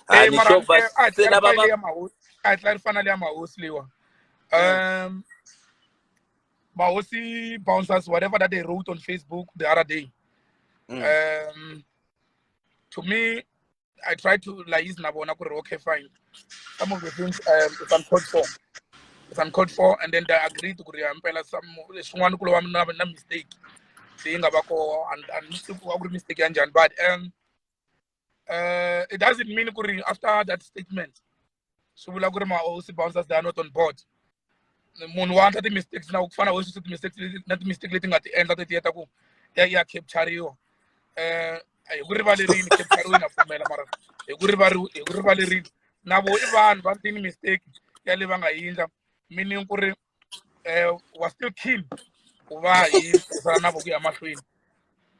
A Eh, ni mara sure but a hi se lava clarify va leya mahosi, a hi clarify na leya mahosi leyiwa. Mahosi bouncers, whatever that they wrote on Facebook the other day, to me, I tried to liaise na vona ku ri okay, fine, some of the things, it's uncalled for, it's uncalled for, and then they agreed ku ri ya mpela some swin'wana ku lova na mistake leyi nga va koho, and ni swi ku a ku ri mistake ya njhani, but it doesn't mean ku ri after that statement swi vula ku ri mahosi bouncers, they are not on board. Munhu wa endla ti-mistakes na ku fana hosi ti-mistakes na ti-mistake leti nga ti endla tetiya ta ku ya capture-riwa hi ku rivalerini, capture-riwa na pfumela, mara hi ku rivalerini na vo i vanhu va tini mistake ya le va nga yindla, meaning ku ri wa still keen ku va hi tirhisana na vo ku ya mahlweni.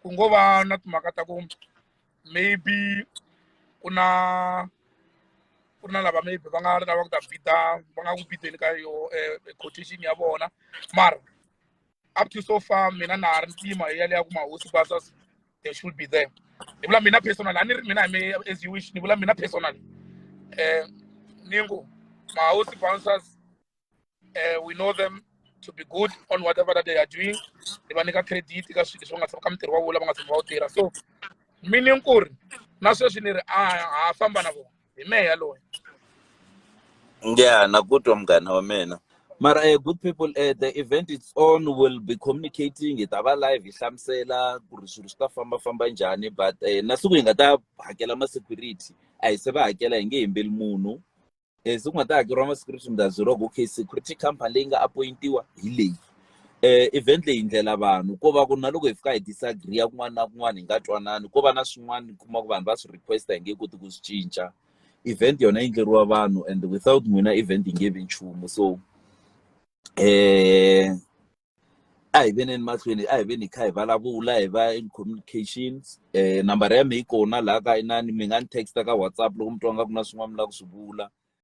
Ku ngo va na timhaka ta ku maybe ku na lava maybe va nga lava ku ta bida, va nga ku bideni ka yo quotation ya vona, mara up to so far mina na ha ri ntima hi yaleya ku mahosi bouncers, they should be there. Ni vula mina personally, a ni ri mina hi me as you wish, ni vula mina personally, ni ngo mahosi bouncers, we know them to be good on whatever that they are doing. Ni va nyika credit ka swilo leswi va nga tshama ka mintirho wa vona, va nga tshama va wu tirha, so meaning ku ri na sweswi ni ri a ha famba na vona hi mehe yaloye. Yeah, na ku twa, munghana wa mina. Mara good people, the event it's on, will be communicating, hi ta va live, hi hlamusela ku ri swilo swi ta famba famba njhani, but na siku hi nga ta hakela ma security, a hi se va hakela, hi nge hembeli munhu. Siku nga ta hakeriwa ma security, mi ta byeriwa ku okay, security company leyi nga appointiwa hi leyi. Event leyi ndlela vanhu ko va ku na loko hi fika hi disagree kun'wana na kun'wana, hi nga twanani, ko va na swin'wana kuma ku vanhu va swi requesta, hi nge koti ku swi cinca. Event yona yi endleriwa vanhu, and without n'wina event yi nge vi nchumu. So a hi veneni mahlweni, a hi veni hi kha hi vulavula, hi va in communications. Nambara ya mehe yi kona laha ka inani, mi nga ni texta ka WhatsApp loko mi twa nga ku na swin'wana mi lava ku swi vula.